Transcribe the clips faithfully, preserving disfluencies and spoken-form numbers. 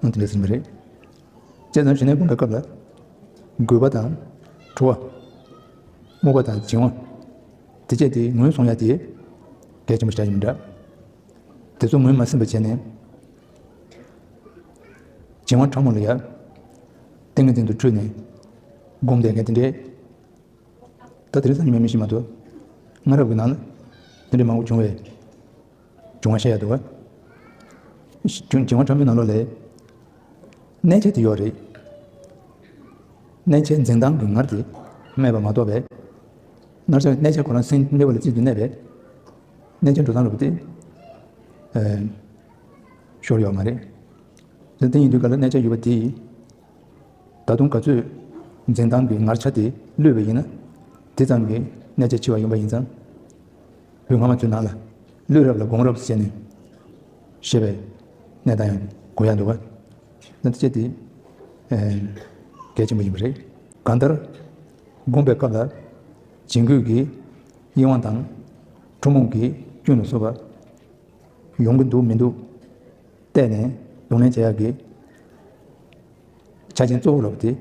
ཨང་། དེ་འདྲ་ཟེར་གྱི་རེད། བྱས་ཙང་ཞི་གནས་སྒོམ་པའི་སྐབས་ལ། རྒོད་པ་དང་། ཁྲོ་བ། རྨུགས་པ་དང་འཇིང་བ། དེ་བཅས་དེ་ངོས་བཟུང་ཡ་དེ། གལ་ཆེན་པོ་ཞིག་ཆགས་ཀྱི་མི་འདྲ། དེ་ཚོ་ངོས་མ་ཟིན་པ་བྱས་ནས། འཇིང་བ་ཕྲ་མོ་ལ་ཡ། ཏིང་ངེ་འཛིན་དུ་འཁྲུལ་ནས། སྒོམ་བསྡད་མཁན་དེ་འདྲས། ད་དེ་རིང་སང་ཉིན་མའི་མི་ཤི་མ་གཏོགས། སྔ་རབས་ཀྱི་ནང་ལ། དེ་འདྲས་མང་པོ་བྱུང་བས། བྱུང་བ་བཤད་ཡ་འདུག་བ། བྱུང་། འཇིང་བ་ཕྲ་མོའི་ནང་ལོགས་ལས། གནས་ཆ་དེ་ཡོད་རེད། གནས་ཆའི་འཛིན་སྟངས་ཀྱི་ངར་དེ་མེད་པ་མ་གཏོགས་པས། སྔར་ཆ་གནས་ཆ་ཁོ་རང་སེམས་གནས་པ་ལ་རྩིས་དུ་གནས་པས། གནས་ཆ་འགྲོ་སྟངས་ལ་བུ་དེ། ཨེ། ཤོར་ཡོད་མ་རེད། དེ་དེ་ཡིན་དུས་ག་ལ་གནས་ཆ་ཡོད་པ་དེ། ད་དུང་ག་ཚོད་འཛིན་སྟངས་ཀྱི་ངར་ཆ་དེ་བསླུས་པ་ཡིན་ན། དེ་ཙམ་གྱིས་གནས་ཆ་འཆི་བ་ཡོང་པ་ཡིན་ཙང་། བོད་སྔ་མ་ཚོའི་ནང་ལ་བསླུས་རབས་ལ་སྒོམ་རབས་ཟེར་ནས་བཤད་པའི་གནས་སྟངས་ཡང་གོ་ཡ་འདུག་ག། ད་དེ་བྱས་ཏེ། ཨེ། གལ་ཆེན་པོ་ཡིན་པ་རེད། གང་ལྟར། སྒོམ་པའི་སྐབས་ལ་བྱིང་རྒོད་ཀྱི་གཡེང་བ་དང་། ཁྲོ་མོང་གི་སྐྱོན་ལ་སོགས་པ་ཡོང་གི་འདུག་མི་འདུག་བལྟས་ནས་གདོང་ལེན་བྱེད་ཡག་གི་ཆ་རྐྱེན་གཙོ་བོ་ལ་བ་དེ་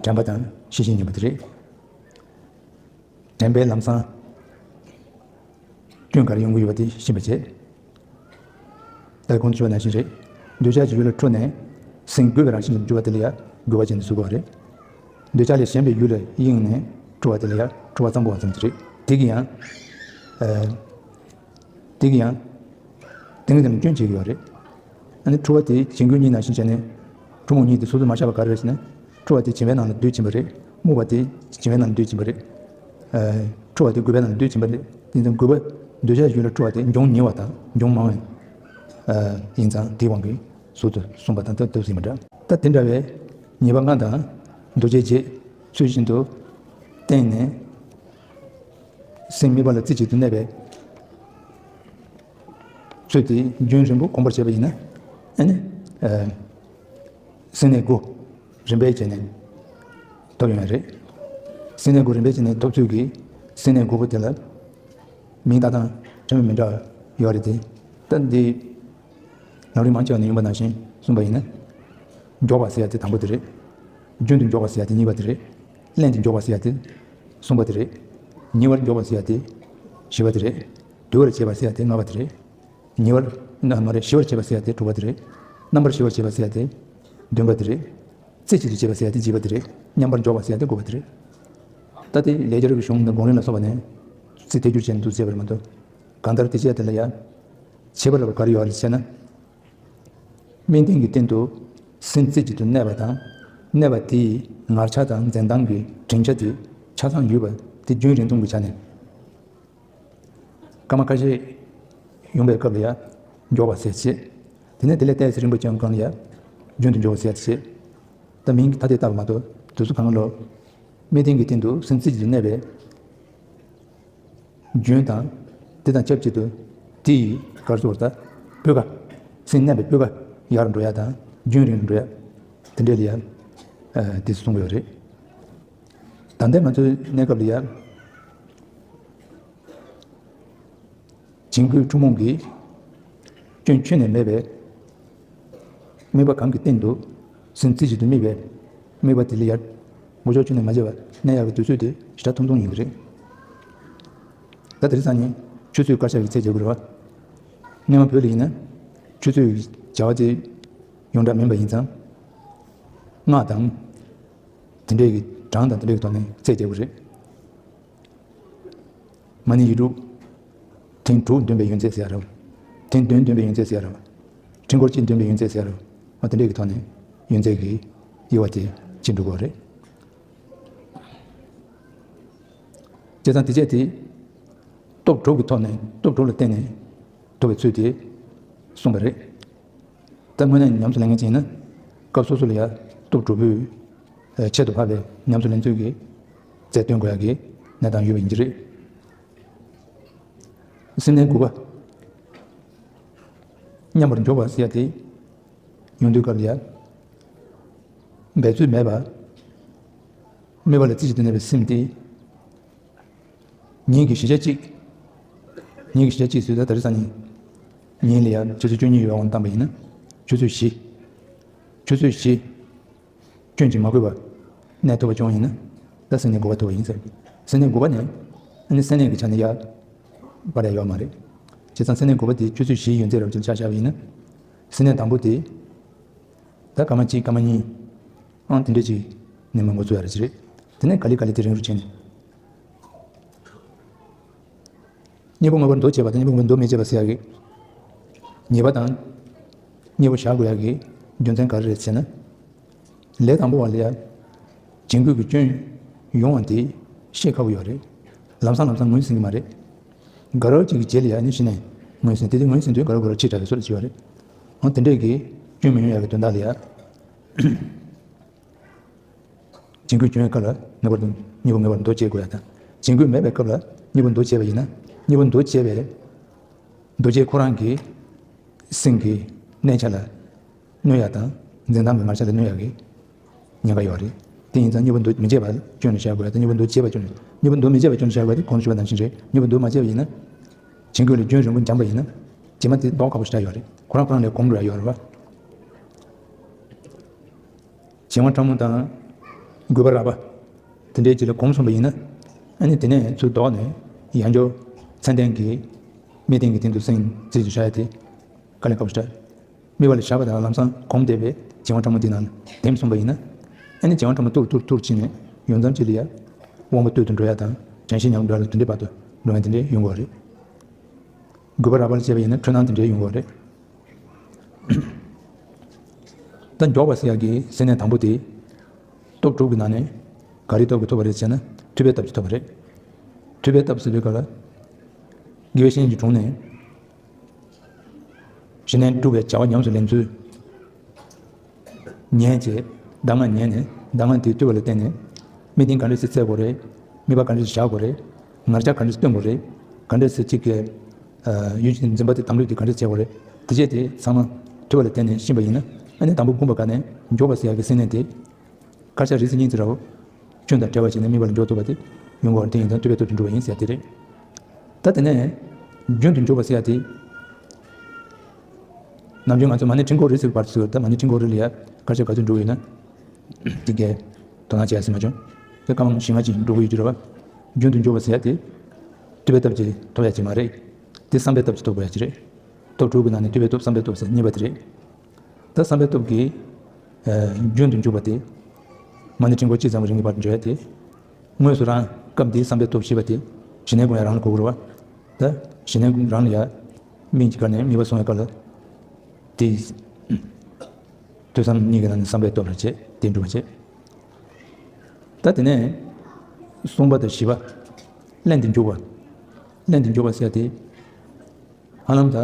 དྲན་པ་དང་ཤེས་བཞིན་ཡིན་པ་དེ་རེད། དྲན་པའི་ལམ་སང་སྐྱོན་ག་རེ་ཡོང་གི་ཡོད་པ་དེ་ཤེས་པ་བྱེད། ད་གོང་དུ་ཞུས་པ་ནང་བཞིན་རེད། འདོད་ཆགས་ཀྱི་ཡུལ་ལ་འཁྲུལ་ནས་སེམས་རྒོད་པའི་རང་བཞིན་དུ་འགྱུར་བ་དེ་ལ་ཡང་རྒོད་པ་ཅན་དུ་ཟེར་གྱི་ཡོད་རེད། འདོད་ཆགས་ལས་གཞན་པའི་ཡུལ་ལ་གཡེང་ནས་འཁྲུལ་བ་དེ་ལ་ཡང་འཁྲུལ་བ་ཙམ་པོ་བ་ཙམ་དེ་རེད། དེ་གི་ཡང་། ཨ། དེ་གི་ཡང་། དེ་ནི་དེ་ནི་སྐྱོན་བྱེད་ཀྱི་ཡོད་རེད། ཨ་ནི་འཁྲུལ་བ་དེ་བྱིང་རྒོད་གཉིས་ནང་བཞིན་བྱས་ནས། ཁྲོ་མོ་གཉིས་དེ་སོ་སོར་མ་ཆགས་པ་ག་རེ་རེད་ཟེར་ན། འཁྲུལ་བ་དེ་བྱིང་བའི་ནང་ལ་སྡོད་ཀྱིན་པ་རེད། རྨུགས་པ་དེ་བྱིང་བའི་ནང་ལ་སྡོད་ཀྱིན་པ་རེད། ཨ། འཁྲུལ་བ་དེ་རྒོད་པའི་ནང་ལ་སྡོད་ཀྱིན་པ་རེད། དེ་ནི་རྒོད་པ། འདོད་ཆགས་ཡུལ་ལ་འཁྲུལ་བ་དེ་འབྱུང་ཉེ་བ་དང་འབྱུང་མང་བ། ཨ། ཡིན་ཙང་དེའི་དབང་གིས་ཟུར་དུ་གསུངས་པ་དང་ད་དུ་ཟིན་པ་འདྲ། ད་དེ་འདྲ་བའི་ཉེས་པ་ལྔ་དང་། འདུ་བྱེད་བརྒྱད་ཚུལ་བཞིན་དུ་བསྟེན་ནས། སེམས་དམིགས་པ་ལ་རྩེ་གཅིག་ཏུ་གནས་པའི་ཚུལ་དེ་རྒྱུན་རིང་པོ་གོམས་པར་བྱས་པ་ཡིན་ན། ཨ་ནི། ཨ། སེམས་གནས་དགུ་རིམ་པས་བྱས་ནས་ཐོབ་ཡོང་བ་རེད། སེམས་གནས་དགུ་རིམ་པས་བྱས་ནས་ཐོབ་ཚུལ་གྱི་སེམས་གནས་དགུ་པོ་དེ་ལ་མིང་བཏགས་སྟངས་ཕྲན་བུ་མི་འདྲ་བ་ཡོད་རེད་དེ། ད་འདི་ལམ་རིམ་མང་ཆེ་བ་ནས་ཡོང་པ་ནང་བཞིན་གསུངས་པ་ཡིན་ན། མགྱོགས་པ་ཟེར་ཡ་དེ་དང་པོ་དེ་རེད། རྒྱུན་དུ་མགྱོགས་པ་ཟེར་ཡ་དེ་གཉིས་པ་དེ་རེད། ལྷན་དུ་མགྱོགས་པ་ཟེར་ཡ་དེ་གསུམ་པ་དེ་རེད། ཉེ་བར་མགྱོགས་པ་ཟེར་ཡ་དེ་བཞི་པ་དེ་རེད། དུལ་བར་བྱེད་པ་ཟེར་ཡ་དེ་ལྔ་པ་དེ་རེད། ཉེ་བར། ན་མ་རེད། ཞི་བར་བྱེད་པ་ཟེར་ཡ་དེ་དྲུག་པ་དེ་རེད། རྣམ་པར་ཞི་བར་བྱེད་པ་ཟེར་ཡ་དེ་བདུན་པ་དེ་རེད། རྩེ་གཅིག་ཏུ་བྱེད་པ་ཟེར་ཡ་དེ་བརྒྱད་པ་དེ་རེད། མཉམ་པར་འཇོག་པ་ཟེར་ཡ་དེ་དགུ་པ་དེ་རེད། ད་དེ་ལས་སྦྱོར་གྱི་གཞུང་དང་སྒོམ་རིམ་ལ་སོགས་པ་ནས་ཚིག་ཐད་སྒྱུར་བྱས་ནས་འདུག་ཟེར་བ་རེད་མ་གཏོགས། གང་ལྟར་དེ་བྱས་དེ་ལ་ཡང་ཁྱད་པར་ར་བ་ག་རེ་ཡོད་རེད་ཟེར་ན། དམིགས་རྟེན་གྱི་སྟེང་དུ་སེམས་རྩེ་གཅིག་ཏུ་གནས་པ་དང་། གནས་པ་དེའི་ངར་ཆ་དང་འཛིན་སྟངས་ཀྱི་བྱིང་ཆ་དེ་ཆ་ཚང་ཡོད་པ་དེ་རྒྱུན་རིང་ཐུང་གི་ཆ་ནས། སྐར་མ་ཁ་ཤས་ཡོང་པའི་སྐབས་ལ་ཡང་མགྱོགས་པ་ཟེར་བྱེད། དེ་ནས་དེ་ལས་ཏོག་ཙམ་རིང་པོ་བྱུང་གང་ལ་ཡང་རྒྱུན་དུ་མགྱོགས་པ་ཟེར་བྱེད། ད་མིང་ཐ་དད་བཏགས་པ་མ་གཏོགས་དུས་ཚོད་གང་ལ་ལོ། དམིགས་རྟེན་གྱི་སྟེང་དུ་སེམས་རྩེ་གཅིག་ཏུ་གནས་པའི་རྒྱུན་དང་། དེ་དང་ཆབས་ཅིག་ཏུ་དེ་ཡི་གར་སོགས་ད་སྤུས་ཀ། སེམས་གནས་པའི་སྤུས་ཀ་ཡར་འགྲོ་ཡ་དང་རྒྱུན་རིང་དུ་འགྲོ་ཡ། དེ་འདྲས་ལ་ཡང་དེ་གསུངས་ཡོད་རེད། ད་ལྟའི་ང་ཚོའི་གནས་སྐབས་ལ་ཡང་། བྱིང་རྒོད་ཁྲོ་མོ་གི་སྐྱོན་ཁྱོན་ནས་མེད་པའི་དམིགས་པ་གང་གི་སྟེང་དུ་སེམས་རྩེ་གཅིག་ཏུ་དམིགས་པའི་དམིགས་པ་དེ་ལ་ཡང་མགོ་ལྕོག་ཁྱོན་ནས་མ་བརྗེད་པ་གནས་ཡག་གི་དུས་ཚོད་དེ་ཞེ་དྲག་ཐུང་ཐུང་ཡིན་གྱི་རེད། ད་དེ་རིང་སང་ཉིན་ཆུ་ཚོད་སྐར་ཆ་གི་ཚད་བྱེད་དགོས་རེད་བ། སྔོན་མ་བོད་ལ་ཡིན་ན་ཆུ་ཚོད་ཀྱི་བྱ་བ་དེ་ཡོངས་གྲགས་མིན་པ་ཡིན་ཙང་། སྔགས་དང་། དེ་འདྲས་ཀྱི་གྲངས་དང་དེ་འདྲས་ཀྱི་ཐོག་ནས་ཚད་བྱེད་དགོས་རེད། མ་ཎི་ཡིག་དྲུག་ཐེངས་དྲུག་འདོན་པའི་ཡོན་ཚད་ཟེར་ཡ་རེད། ཐེངས་བདུན་འདོན་པའི་ཡོན་ཚད་ཟེར་ཡ་རེད། ཕྲེང་སྐོར་གཅིག་འདོན་པའི་ཡོན་ཚད་ཟེར་ཡ་རེད། འོ་དེ་འདྲས་ཀྱི་ཐོག་ནས་ཡོན་ཚད་ཀྱི་དབྱེ་བ་དེ་ཕྱེ་འགྲོ་གི་རེད། བྱས་ཙང་དེ་བྱས་དེ། སྟོབས་དྲུག་གི་ཐོག་ནས་སྟོབས་དྲུག་ལ་བརྟེན་ནས་ཐོབ་པའི་ཚུལ་དེ་གསུངས་པ་རེད། ད་དངོས་གནས་ཉམས་སུ་ལེན་མཁན་ཅིག་ཡིན་ན། སྐབས་སོ་སོ་ལ་ཡང་སྟོབས་དྲུག་པོའི་ཁྱད་དུ་འཕགས་པའི་ཉམས་སུ་ལེན་ཚུལ་གྱི་རྩལ་སྟོན་དགོས་ཡག་གི་གནས་སྟངས་ཡོད་པ་ཡིན་གྱི་རེད། སེམས་གནས་དགུ་པ། མཉམ་པར་འཇོག་པ་ཟེར་ཡ་དེ་ཡོང་དུས་སྐབས་ལ་ཡང་། འབད་རྩོལ་མེད་པ། དམིགས་པ་ལ་རྩེ་གཅིག་ཏུ་གནས་པའི་སེམས་དེ། ཉིན་གྱི་བཞི་ཆ་གཅིག་ཉིན་གྱི་བཞི་ཆ་གཅིག་ཟེར་ད་དེ་རིང་སང་ཉིན། ཉིན་ལ་ཡང་ཆུ་ཚོད་བཅུ་གཉིས་ཡོད་པ་བཏང་པ་ཡིན་ན། ཆུ་ཚོད་བཞི། ཆུ་ཚོད་བཞི་སྐྱོན་གྱིས་མ་གོས་པར་གནས་ཐུབ་པ་བྱུང་བ་ཡིན་ན། ད་སེམས་ནད་དགུ་པ་ཐུབ་པ་ཡིན་ཟེར། སེམས་ནད་དགུ་པ་ནི་ཨ་ནི་སེམས་ནད་ཀྱི་ཆ་ནས་ཡར་བར་ཡ་ཡོད་མ་རེད། བྱས་ཙང་སེམས་ནད་དགུ་པ་དེ་ཆུ་ཚོད་བཞིའི་ཡུན་ཚད་རབ་ཅིག་ཆ་བཞག་པ་ཡིན་ན། སེམས་ནད་དང་པོ་དེ་ད་སྐར་མ་གཅིག་སྐར་མ་གཉིས་ཨང་དེ་འདྲས་ཅིག་ནས་མ་འགོ་ཚུགས་ཡ་རེད་ཅི་རེད། དེ་ནས་ག་ལེ་ག་ལེ་དེ་རིང་རུ་བྱས་ནས། གཉིས་པོ་མངོན་པར་འདུ་བྱེད་པ་དང་གཉིས་པོ་མངོན་འདུ་མི་བྱེད་པ་ཟེར་ཡག་གི། ཉེས་པ་དང་། གཉིས་པོ་བཞག་དགོས་ཡག་གི་རྒྱུ་མཚན་ག་རེ་རེད་ཟེར་ན། ལས་དང་པོ་བ་ལ་ཡ། བྱིང་རྒོད་ཀྱི་སྐྱོན་ཡོང་བ་དེ་ཤེས་ཁག་པོ་ཡོད་རེད། ལམ་སང་ལམ་སང་ངོས་ཟིན་གྱི་མ་རེད། དགའ་རབ་ཅིག་གི་རྗེས་ལ་ཡ་ནི་གཞི་ནས་ངོས་ཟིན་དེ་དུས་ངོས་ཟིན་དུས་དགའ་རབ་དགའ་རབ་ཆེ་དྲགས་པའི་བཟོ་འདྲ་ཅིག་ཡོད་རེད། འོ་དེ་འདྲས་ཀྱི་སྐྱོན་མི་ཡོང་ཡག་གི་དོན་དག་ལ་ཡ། བྱིང་རྒོད་སྐྱོན་ཡོད་སྐབས་ལ་ངེས་པར་དུ་གཉིས་པོ་ངེས་པར་འདུ་བྱེད་དགོས་ཡ་དང་། བྱིང་རྒོད་མེད་པའི་སྐབས་ལ་གཉིས་པོ་འདུ་བྱེད་པ་ཡིན་ན། གཉིས་པོ་འདུ་བྱེད་པའི་འདུ་བྱེད་ཁོ་རང་གི་སེམས་ཀྱི་གནས་ཆ་ལ་གནོད་ཡ་དང་འཛིན་སྟངས་ཀྱི་ངར་ཆ་ལ་གནོད་ཡ་གི་ཉེན་ཁ་ཡོད་རེད། དེ་ཡིན་ཙང་གཉིས་པོ་འདུ་མི་བྱེད་པ་སྐྱོན་ལ་བཞག་དགོས་ཡ་དང་། གཉིས་པོ་འདུ་བྱེད་པ་སྐྱོན་ལ། གཉིས་པོ་འདུ་མི་བྱེད་པ་སྐྱོན་ལ་བཞག་དགོས་ཡ་དེ་གོང་དུ་ཞུས་པ་ནང་བཞིན་རེད། གཉིས་པོ་འདུ་མ་བྱེད་པ་ཡིན་ན། བྱིང་རྒོད་ལ་རྒྱུན་རིང་པོ་འཇམ་པ་ཡིན་ན། རྗེས་མ་དེ་ལྡོག་ཁག་པོ་ཞེ་དྲག་ཡོད་རེད། ཁོ་རང་ཁོ་རང་ལས་གོམས་འགྲོ་ཡ་ཡོད་རེད་བ། བྱིང་བ་ཕྲ་མོ་དང་། རྒོད་པ་རགས་པ། དེ་འདྲའི་ཅིག་ལ་གོམས་སོང་བ་ཡིན་ན། ཨ་ནི་དེ་ནས་ཚུར་ལྡོག་ནས་ཡང་བསྐྱར་མཚན་ལྡན་གྱི་དམིགས་རྟེན་གྱི་སྟེང་དུ་སེམས་རྩེ་གཅིག་ཏུ་བཞག་ཡ་དེ་དཀའ་ལས་ཁག་པོ་ཞེ་དྲག། དམིགས་པ་ལ་བཞག་པ་དང་ལམ་སང་གོམས་བསྡད་པའི་བྱིང་བ་ཕྲ་མོ་འདི་ནང་ལ་ལྡེམ་སོང་བ་ཡིན་ན། ཨ་ནི་བྱིང་བ་ཕྲ་མོ་ཐུར་ཐུར་ཐུར་ཕྱིན་ནས་ཡུན་ཙམ་ཅིག་ལ་ཡ། དབང་པོ་སྟོད་དུ་འགྲོ་ཡ་དང་དྲན་ཤེས་ཉམས་འགྲོ་ཡ་ལ་དེ་འདྲའི་བར་དུ་འགྲོ་ཡ་དེ་འདྲའི་ཡོང་གི་རེད། རྒོད་པ་རགས་པ་ལ་བྱས་པ་ཡིན་ན་འཁྲུལ་སྣང་དེ་འདྲའི་ཡོང་གི་རེད། ད་མགྱོགས་པ་ཟེར་ཡག་གི་སེམས་ནད་དང་པོ་དེ། སྟོབས་དྲུག་གི་ནང་ནས་ག་རེའི་སྟོབས་ཀྱིས་ཐོབ་པ་རེད་ཟེར་ན། མཐུ་བའི་སྟོབས་ཀྱིས་ཐོབ་པ་རེད། མཐུ་བའི་སྟོབས་ཟེར་བའི་སྐབས་ལ། དགེ་བའི་བཤེས་གཉེན་གྱི་དྲུང་ནས། ཞི་གནས་སྒྲུབ་པའི་བྱ་བ་ཉམས་སུ་ལེན་ཚུལ། ཉན་བྱས། གདམས་ངག་ཉན་ནས་གདམས་ངག་དེའི་ཐོས་པ་ལ་བརྟེན་ནས། དམིགས་རྟེན་ག་འདྲ་སེ་བཙལ་དགོས་རེད། དམིགས་པ་ག་འདྲ་སེ་བཞག་དགོས་རེད། ངར་ཆ་ག་འདྲ་སེ་སྟོན་དགོས་རེད། ག་འདྲ་སེ་གཅིག་གི། ཡུལ་གྱི་འཛིན་པ་དེ་དམ་ལུགས་དེ་ག་འདྲ་སེ་བྱེད་དགོས་རེད། དེ་བྱས་དེ་ཚང་མ་ཐོས་པ་ལ་བརྟེན་ནས་ཤེས་པ་ཡིན་ན། ཨ་ནི་དང་པོ་བསྒོམས་པ་ག་ནས་མགྱོགས་པ་ཟེར་ཡག་གི་སེམས་ནད་དེ། དཀར་ཆ་རིས་སུ་གཉིས་ཀྱི་ར་བ། སྐྱོན་དང་བྲལ་བ་བྱས་ནས་དམིགས་པ་ལ་འཇོག་ཐུབ་པ་དེ་ཡོང་གི་རེད། དེ་ཡིན་ཙང་མཐུ་བའི་སྟོབས་ཀྱིས་འགྲུབ་པ་ཡིན་ཟེར་དེ་རེད། ད་དེ་ནས་རྒྱུན་དུ་འཇུག་པ་ཟེར་ཡ་དེ། ནམ་རྒྱུན་ང་ཚོ་མ་ཎི་ཕྲེང་སྐོར་རེ་ཟེར་བར་དུ། ད་མ་ཎི་ཕྲེང་སྐོར་རེ་ལ་ཡ་དཀར་ཆ་ག་ཚོད་འགྲོ་གི་ཡོད་ན། དེ་གའི་དོ་སྣང་བྱེད་ཡ་ཟེར་མ་བྱུང་། དེ་སྐར་མ་བཞི་ལྔ་ཅིག་འགྲོ་གི་ཡོད་ཀྱི་རེད་བ། རྒྱུན་དུ་འཇུག་པ་ཟེར་ཡ་དེ། མཐུ་བའི་སྟོབས་ཀྱིས་ཐོབ་ཡ་ཅིག་མ་རེད། དེ་བསམ་པའི་སྟོབས་ཀྱིས་ཐོབ་དགོས་ཡ་ཅིག་རེད། སྟོབས་དྲུག་གི་ནང་ནས་མཐུ་བའི་སྟོབས་བསམ་པའི་སྟོབས་ཟེར་གཉིས་པ་དེ་རེད། ད་བསམ་པའི་སྟོབས་ཀྱིས། ཨ། རྒྱུན་དུ་འཇུག་པ་དེ། མ་ཎི་ཕྲེང་སྐོར་ཅི་ཙམ་རིང་གི་བར་དུ་འཇུག་ཡ་དེ། དངོས་སུ་རང་སྐབས་འདིའི་བསམ་པའི་སྟོབས་ཞེས་པ་དེ། ཞི་གནས་སྒོམ་ཡ་རང་ལ་གོ་དགོས་རེད་བ། ད་ཞི་གནས་སྒོམ་རང་ལ་ཡ། དམིགས་ཀྱི་སྒང་ནས་དམིགས་པ་སོང་བའི་སྐབས་ལ། དེ། ཐོས་བསམ་གཉིས་ཀྱི་ནང་ནས་བསམ་པའི་སྟོབས་ལ་བྱེད་དེ་འགྲུབ་པ་བྱེད། ད་དེ་ནས། གསུམ་པ་དང་བཞི་པ། ལྷན་དུ་འཇུག་པ། ལྷན་དུ་འཇུག་པ་ཟེར་ཡ་དེ། ཧ་ལམ་ད།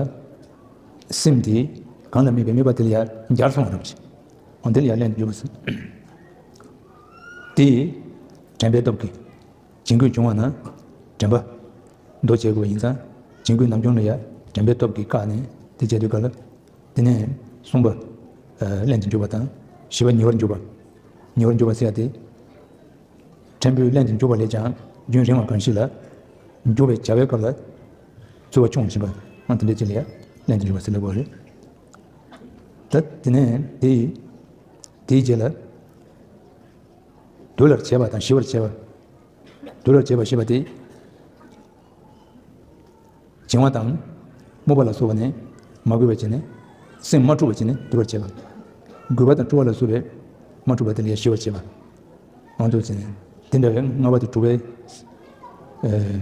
སེམས་དེ་གང་ལ་དམིགས་པའི་དམིགས་པ་དེ་ལ་ཡར་འབྱར་སོང་བ་རབ་ཅིག་འོ་དེ་ལ་ཡར་ལྷན་དུ་འཇུག་པ་ཟེར། དེ། དྲན་པའི་སྟོབས་ཀྱིས། བྱིང་རྒོད་བྱུང་བ་ན། དྲན་པ། འདུ་བྱེད་དགོས་པ་ཡིན་ཙང་། བྱིང་རྒོད་ནམ་བྱུང་ན་ཡར་དྲན་པའི་སྟོབས་ཀྱིས་བཀག་ནས་དེ་བྱེད་དུས་སྐབས་ལ། དེ་ནས་གསུམ་པ། ལྷན་དུ་འཇུག་པ་དང་། བཞི་པ་ཉེ་བར་འཇུག་པ། ཉེ་བར་འཇུག་པ་ཟེར་ཡ་དེ། ཕྲན་བུ་ལྷན་དུ་འཇུག་པ་ལས་ཀྱང་རྒྱུན་རིང་བ་གང་ཞིག་ལ། འཇུག་པའི་བྱ་བའི་སྐབས་ལ། ཚུལ་བ་ཆུང་བ་ཕྱིན་པ། ཨ་དེ་འདྲ་ཅིག་ལ་ཡ་ལྷན་དུ་འཇུག་པ་ཟེར་ལབ་དགོས་རེད། ད་དེ་ནས་དེ་ཡི། དེའི་རྗེས་ལ། འདུལ་བར་བྱེད་པ་དང་ཞི་བར་བྱེད་པ། འདུལ་བར་བྱེད་པ་ཞེས་པ་དེ། བྱིང་བ་དང་། རྨུགས་པ་ལ་སོགས་པ་ནི། མ་གོས་པར་བྱས་ནས། སེམས་མ་འཁྲུགས་པར་བྱས་ནས་འདུལ་བར་བྱེད་པ། རྒོད་པ་དང་འཁྲུལ་བ་ལ་སོགས་པའི། མ་འཁྲུགས་པ་དེ་ལ་ཡང་ཞི་བར་བྱེད་པ། ཨང་དུ་བྱས་ནས། དེ་འདྲ་བའི་ལྔ་པ་དང་དྲུག་པའི། ཨེ།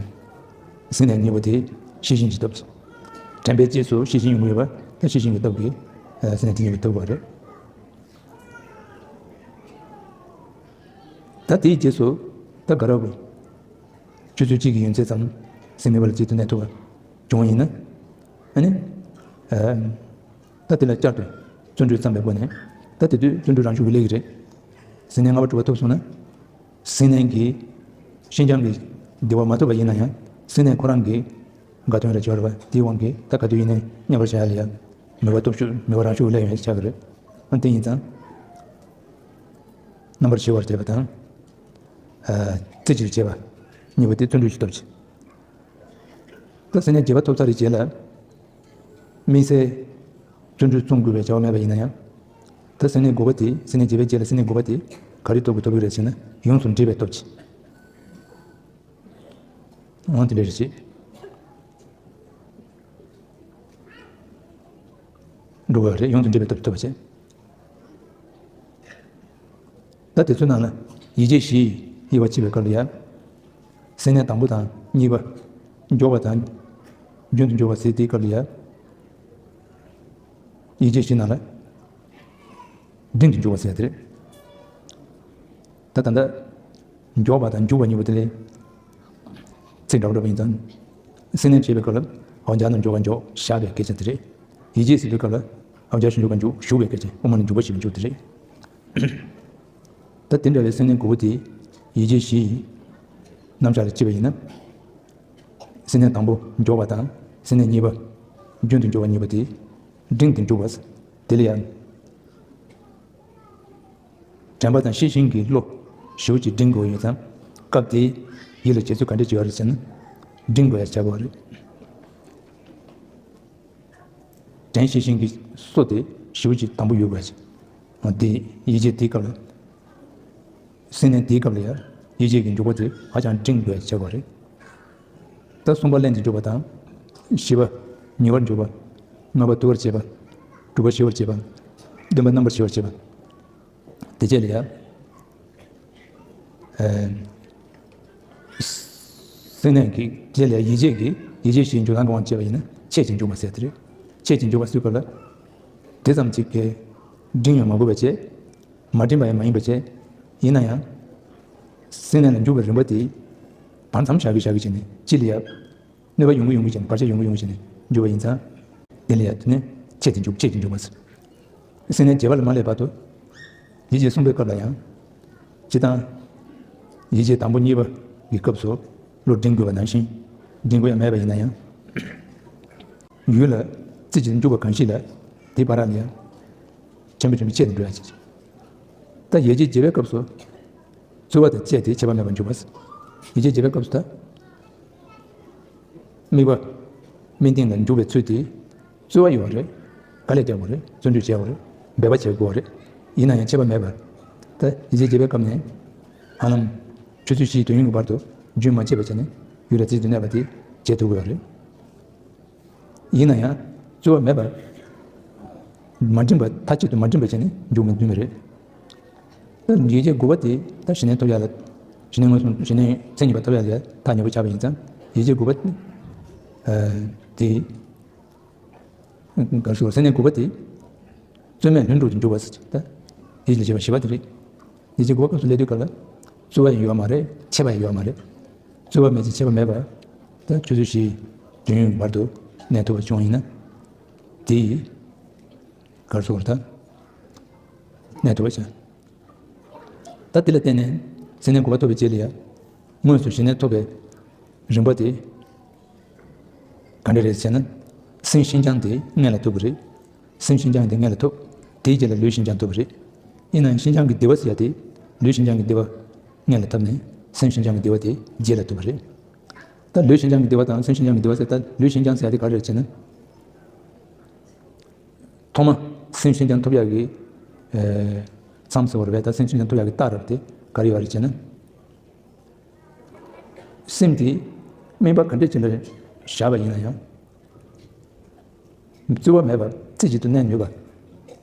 སེམས་ནད་གཉིས་པོ་དེ་ཤེས་བཞིན་གྱི་སྟོབས་ཀྱིས། དྲན་པའི་རྗེས་སུ་ཤེས་བཞིན་ཡོང་གི་ཡོད་པ། ད་ཤེས་བཞིན་གྱི་སྟོབས་ཀྱིས། ཨེ། སེམས་ནད་དེ་གཉིས་པོ་ཐུབ་པ་རེད། ད་དེའི་རྗེས་སུ། ད་ག་ར་བོ། ཆུ་ཚོད་གཅིག་གི་ཡུན་ཚད་ཙམ། སེམས་མེད་པ་ལ་གཅིག་ཏུ་གནས་ཐུབ་པ། བྱུང་བ་ཡིན་ན། ཨ་ནི། ཨ། ད་དེ་ལ་བསྐྱར་དུ། བརྩོན་འགྲུས་བརྩམས་པའི་སྒོ་ནས། ད་དེ་དུས་བརྩོན་འགྲུས་རང་ཤུགས་ཀྱིས་སླེབས་ཀྱི་རེད། སེམས་ནད་ལྔ་པ་དྲུག་པ་ཐུབ་སོང་ན། སེམས་ནད་ཀྱི། ཤིན་སྦྱངས་ཀྱི། བདེ་བ་མ་ཐོབ་པ་ཡིན་ན་ཡང་། སེམས་ནད་ཁོ་རང་གི། དགའ་སྟོན་རེ་བྱོས་རེད་པ། དེའི་དབང་གིས་ད་ག་དུས་ཡིན་ནའི་མཉམ་པར་བྱ་ཡ་ལ་ཡ། མོས་པ་སྟོབས་ཤུགས། མོས་པ་རང་ཤུགས་སླེབས་ཡོང་ཡ་ཆགས་ཀྱི་རེད། ཨ་དེ་ཡིན་ཙང་། རྣམ་པར་ཞི་བར་བྱེད་པ་དང་། ཨ། རྩེ་གཅིག་ཏུ་བྱེད་པ། གཉིས་པོ་དེ་བརྩོན་འགྲུས་ཀྱི་སྟོབས་ཀྱིས། ད་སེམས་ནད་བརྒྱད་པ་ཐོབ་ཚར་བའི་རྗེས་ལ། དམིགས་བསལ། བརྩོན་འགྲུས་རྩོམ་དགོས་པའི་བྱ་བ་མེད་པ་ཡིན་ན་ཡང་། ད་སེམས་གནས་དགུ་པ་དེ། སེམས་གནས་བརྒྱད་པའི་རྗེས་ལ་སེམས་གནས་དགུ་པ་དེ་ག་རེའི་སྟོབས་ཀྱིས་ཐོབ་ཀྱི་རེད་ཟེར་ན། ཡོངས་སུ་འདྲིས་པའི་སྟོབས་ཀྱིས། འོ་དེ་འདྲ་རེད་ཅེས། འགྲོ་བ་རེད། ཡོངས་སུ་འདྲིས་པའི་སྟོབས་ཀྱིས་ཐོབ་པ་བྱས། ད་དེ་ཚོའི་ནང་ལ་ཡིད་བྱེད་བཞི་ཡིས་དབྱེ་བ་ཕྱེ་བའི་སྐབས་ལ་ཡང་། སེམས་གནས་དང་པོ་དང་གཉིས་པ། མགྱོགས་པ་དང་རྒྱུན་དུ་འཇུག་པ་ཟེར་དེའི་སྐབས་ལ་ཡང་། ཡིད་བྱེད་བཞི་ནང་ལ་འབྲིང་དུ་འཇུག་པ་ཟེར་དེ་རེད། ད་ད་ལྟ་མགྱོགས་པ་དང་འཇུག་པ་གཉིས་པོ་དེ་ལས་ཚིག་འདྲ་བོ་འདྲ་བོ་ཡིན་ཙང་། སེམས་གནས་བྱེད་པའི་སྐབས་ལ་འོ་བརྒྱལ་ནས་འཇོག་པ་འཇོག་བཞག་པའི་སྐད་ཆ་དེ་རེད། ཡིད་བྱེད་ཟེར་བའི་སྐབས་ལ་འོ་བརྒྱལ་ཞིང་འཇུག་པ་འཇུག་ཞུགས་པའི་སྐད་ཆ། དབུ་མ་ནས་འཇུག་པ་ཞེས་པ་འཇུག་དེ་རེད། ད་དེ་འདྲ་བའི་སེམས་གནས་དགུ་པོ་དེ་ཡིད་བྱེད་བཞི་ཡི་རྣམ་གཞག་ལ་བྱས་པ་ཡིན་ན། སེམས་གནས་དང་པོ་མགྱོགས་པ་དང་སེམས་གནས་གཉིས་པ་རྒྱུན་དུ་འཇུག་པ་གཉིས་པོ་དེ་འབྲིང་དུ་འཇུག་པ། དེ་ལ་ཡང་། དྲན་པ་དང་ཤེས་བཞིན་གྱི་བློ་ཞེ་པོ་ཅིག་འབྲིང་དགོས་ཡོད་ཙང་། སྐབས་དེའི་ཡིད་ལ་བྱེད་ཚུལ་ག་འདྲ་བྱེད་པ་རེད་ཟེར་ན། འབྲིང་དགོས་ཡ་བྱ་དགོས་རེད། དྲན་ཤེས་བཞིན་གྱི་བློ་དེ་ཞེ་པོ་ཅིག་དམ་པོ་ཡོད་དགོས་ཡ་ཅིག། འོ་དེ་ཡིད་བྱེད་དེའི་སྐབས་ལ། སེམས་གནས་དེའི་སྐབས་ལ་ཡང་ཡིད་བྱེད་ཀྱི་འཇུག་པ་དེ་ཧ་ཅང་འབྲིང་དགོས་ཡ་བྱ་དགོས་རེད། ད་གསུམ་པ་ལྷན་ཅིག་འཇུག་པ་དང་། བཞི་པ་ཉེ་བར་འཇུག་པ། ལྔ་པ་དུལ་བར་བྱེད་པ། དྲུག་པ་ཞི་བར་བྱེད་པ། བདུན་པ་རྣམ་པར་ཞི་བར་བྱེད་པ། དེ་རྗེས་ལ་ཡང་། ཨ། སེམས་གནས་ཀྱི་རྗེས་ལ་ཡིད་བྱེད་ཀྱི་ཡིད་བྱེད་བཞིའི་འཇུག་ལྡོག་གི་དབང་བྱས་པ་ཡིན་ན་ཆད་ཅིང་འཇུག་པ་ཟེར་དེ་རེད། ཆད་ཅིང་འཇུག་པ་ཟེར་སྐབས་ལ། དེ་ཙམ་ཅིག་གིས་འབྲིང་ཡང་མ་དགོས་པ་བྱས། མ་འབྲིང་པ་ཡང་མ་ཡིན་པ་བྱས། ཡིན་ན་ཡང་། སེམས་གནས་ལ་འཇུག་པའི་རིམ་པ་དེ་བར་མཚམས་བཞག་གི་བཞག་གི་བྱས་ནས་ཅི་ལ་ཡང་། གནོད་པ་ཡོང་གི་ཡོང་གི་བྱས་ནས། བར་ཆད་ཡོང་གི་ཡོང་གི་བྱས་ནས་འཇུག་པ་ཡིན་ཙང་། དེ་ལ་ཡང་དེ་ནས་ཆད་དེ་འཇུག་ཆད་དེ་འཇུག་པ་ཟེར། སེམས་གནས་བརྒྱད་པ་ལས་མ་སླེབས་བར་དུ། ཡིད་བྱེད་གསུམ་པའི་སྐབས་ལ་ཡང་། སྤྱིར་བཏང་། ཡིད་བྱེད་དང་པོ་གཉིས་པ་གི་སྐབས་སུ་བློ་འབྲིང་དགོས་པ་ནང་བཞིན། འབྲིང་པོ་ཡང་མེད་པ་ཡིན་ན་ཡང་། ཡུལ་ལ་རྩེ་གཅིག་ཏུ་འཇུག་པ་གང་ཞིག་ལ། དེའི་བར་ལ་ཡང་། ཆེན་པོ་ཆེན་པོ་ཆད་དེ་འགྲོ་ཡ་ཅིག། ད་ཡིད་བྱེད་བརྒྱད་པའི་སྐབས་སུ། རྩོལ་བ་དང་བཅས་ཏེ་ཁྱད་པར་མེད་པར་འཇུག་པ། ཡིད་བྱེད་བརྒྱད་པའི་སྐབས་སུ་ད། དམིགས་པ། དམིགས་རྟེན་ལ་འཇུག་པའི་ཚུལ་དེ། རྩོལ་བ་ཡོད་རེད། དཀའ་ལས་རྒྱག་དགོས་རེད། བརྩོན་འགྲུས་བྱེད་དགོས་རེད། འབད་པ་བྱེད་དགོས་རེད། ཡིན་ན་ཡང་ཁྱད་པར་མེད་པར། ད་ཡིད་བྱེད་བརྒྱད་པའི་སྐབས་ནས། ཧ་ལམ། ཆུ་ཚོད་བཞིའི་དུས་ཡུན་གྱི་བར་དུ་རྒྱུན་མ་ཆད་པ་བྱས་ནས་ཡུལ་ལ་རྩེ་གཅིག་ཏུ་གནས་པ་དེ་བྱེད་ཐུབ་ཀྱི་ཡོད་རེད། ཡིན་ན་ཡང་རྩོལ་བ་མེད་པར། མ་འགྲིམ་པ། མཐའ་གཅིག་ཏུ་མ་འགྲིམ་པ་བྱས་ནས་འཇུག་མི་ཐུབ་ནི་རེད། ད་ཡིད་བྱེད་དགུ་པ་དེ་ད་ཞི་གནས་ཐོབ་ཡ་ལ། ཞི་གནས་མངོན་སུམ། ཞི་གནས་མཚན་ཉིད་པ་ཐོབ་ཡ་ལ་ཐག་ཉེ་པོ་ཆགས་པ་ཡིན་ཙང་། ཡིད་བྱེད་དགུ་པ་དེ། ཨ། དེ། ག་རེ་ཟེར། སེམས་གནས་དགུ་པ་དེ། རྩོལ་མེད་ལྷུན་གྲུབ་ཏུ་འཇུག་པ་ཟེར་གྱི། ད་ཡིད་ལ་བྱེད་པ་བཞི་པ་དེ་རེད། ཡིད་བྱེད་དགུ་པ་སྐབས་སུ་སླེབས་དུས་སྐབས་ལ། རྩོལ་བ་ཡང་ཡོད་མ་རེད། ཆད་པ་ཡང་ཡོད་མ་རེད། རྩོལ་བ་མེད་ཅིང་ཆད་པ་མེད་པར། ད་ཆུ་ཚོད་བཞིའི་དུས་ཡུན་བར་དུ་གནས་ཐུབ་པ་བྱུང་ཡིན་ན། དེ་ཡིས། ག་རེ་ཟེར་ད། གནས་ཐུབ་པ་བྱ། ད་དེ་ལ་བརྟེན་ནས་སེམས་གནས་དགུ་པ་ཐོབ་པའི་རྗེས་ལ་ཡང་། དངོས་སུ་ཞི་གནས་ཐོབ་པའི་རིམ་པ་དེ་ག་འདྲ་རེད་ཟེར་ན། སེམས་ཤིན་སྦྱངས་དེ་སྔོན་ལ་ཐོབ་ཀྱི་རེད། སེམས་ཤིན་སྦྱངས་དེ་སྔོན་ལ་ཐོབ། དེའི་རྗེས་ལ་ལུས་ཤིན་སྦྱངས་ཐོབ་ཀྱི་རེད། ཡིན་ནའང་ཤིན་སྦྱངས་ཀྱི་བདེ་བ་ཟེར་ཡ་དེ། ལུས་ཤིན་སྦྱངས་ཀྱི་བདེ་བ་སྔོན་ལ་ཐོབ་ནས་སེམས་ཤིན་སྦྱངས་ཀྱི་བདེ་བ་དེ་རྗེས་ལ་ཐོབ་པ་རེད། ད་ལུས་ཤིན་སྦྱངས་ཀྱི་བདེ་བ་དང་སེམས་ཤིན་སྦྱངས་ཀྱི་བདེ་བ་ཟེར། ད་ལུས་ཤིན་སྦྱངས་ཟེར་ཡ་དེ་ག་རེ་རེད་ཟེར་ན། ཐོག་མ་སེམས་ཤིན་སྦྱངས་ཐོབ་ཡག་གི། ཨེ། མཚམས་ཟེར་བ་རེད་པས། ད་སེམས་ཤིན་སྦྱངས་ཐོབ་ཡག་གི་རྟགས་རབ་དེ་ག་རེ་ཡོད་རེད་ཅེ་ན། སེམས་དེ་དམིགས་པ་ག་འདྲ་ཅིག་ལ་བཞག་པ་ཡིན་ན་ཡང་། རྩོལ་བ་མེད་པར་རྩེ་གཅིག་ཏུ་གནས་ནུས་པ།